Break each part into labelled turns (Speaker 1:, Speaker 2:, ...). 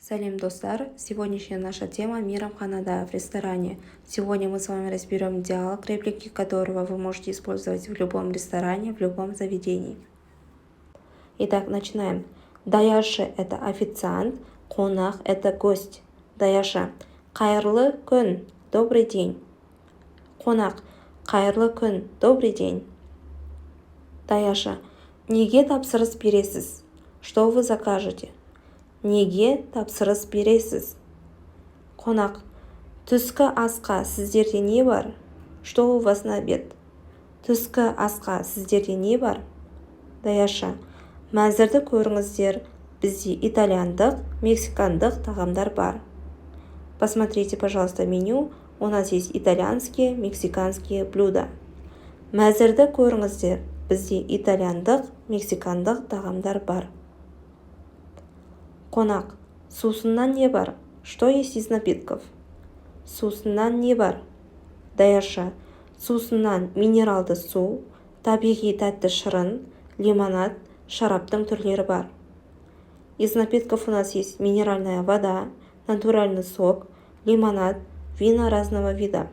Speaker 1: Сәлем, достар! Сегодняшняя наша тема – мейрамханада, в ресторане. Сегодня мы с вами разберем диалог, реплики которого вы можете использовать в любом ресторане, в любом заведении. Итак, начинаем. Даяшы – это официант, қонақ – это гость. Даяшы: Қайырлы күн, добрый день. Қонақ: Қайырлы күн, добрый день. Даяшы: Неге тапсырыс бересіз? Что вы закажете? Неге тапсырыс бересіз? Қонақ: Түскі асқа сіздерде не бар? Что у вас на обед? Түскі асқа сіздерде не бар? Даяшы: Мәзірді көріңіздер, бізде итальяндық, мексикандық тағамдар бар. Посмотрите, пожалуйста, меню, у нас есть итальянские, мексиканские блюда. Мәзірді көріңіздер, бізде итальяндық, мексикандық тағамдар бар. Қонақ: Сусыннан не бар? Что есть из напитков? Сусыннан не бар? Даяшы: Сусыннан минералды су, табиғи тәтті шырын, лимонад, шараптың түрлері бар. Из напитков у нас есть минеральная вода, натуральный сок, лимонад, вина разного вида.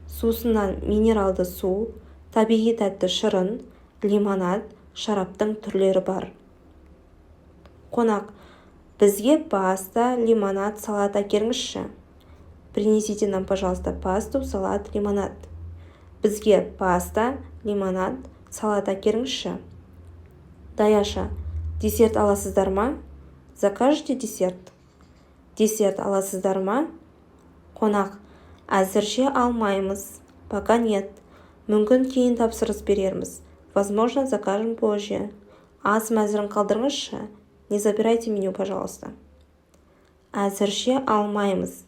Speaker 1: Сусыннан минералды су, табиғи тәтті шырын, лимонад, шараптың түрлері бар. Қонақ: Бізге паста, лимонад, салат әкеліңізші. Принесите нам, пожалуйста, пасту, салат, лимонад. Бізге паста, лимонад, салат әкеліңізші. Даяшы: Десерт аласыздар ма? Закажете десерт? Десерт аласыздар ма? Қонақ: Әзірше алмаймыз, пока нет, мүмкін, кейін тапсырыс берерміз, возможно, закажем позже. Ас мәзірін қалдырыңызшы, не забирайте меню, пожалуйста. Әзірше алмаймыз,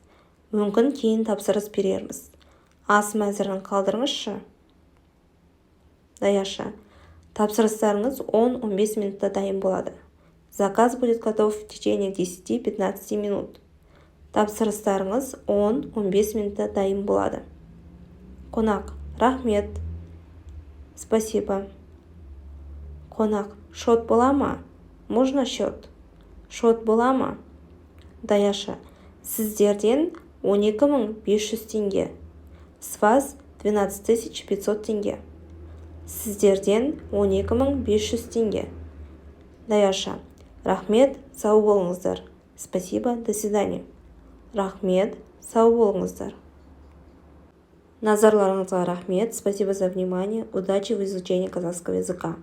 Speaker 1: мүмкін, кейін тапсырыс берерміз. Ас мәзірін қалдырыңызшы. Даяшы: Тапсырыстарыңыз 10-15 минутта дайын болады. Заказ будет готов в течение 10-15 минут. Тапсырыстарыңыз 10-15 минутта дайын болады. Қонақ: Рахмет, спасибо. Қонақ: Шот бола ма? Можно счет? Шот бола ма? Даяшы: Сіздерден 12 500 теңге. С вас 12 500 тенге. Сіздерден 12 500 теңге. Даяшы: Рахмет, сау болыңыздар. Спасибо, до свидания. Рахмет, сау болыңыздар. Назарларыңызға рахмет. Спасибо за внимание. Удачи в изучении казахского языка.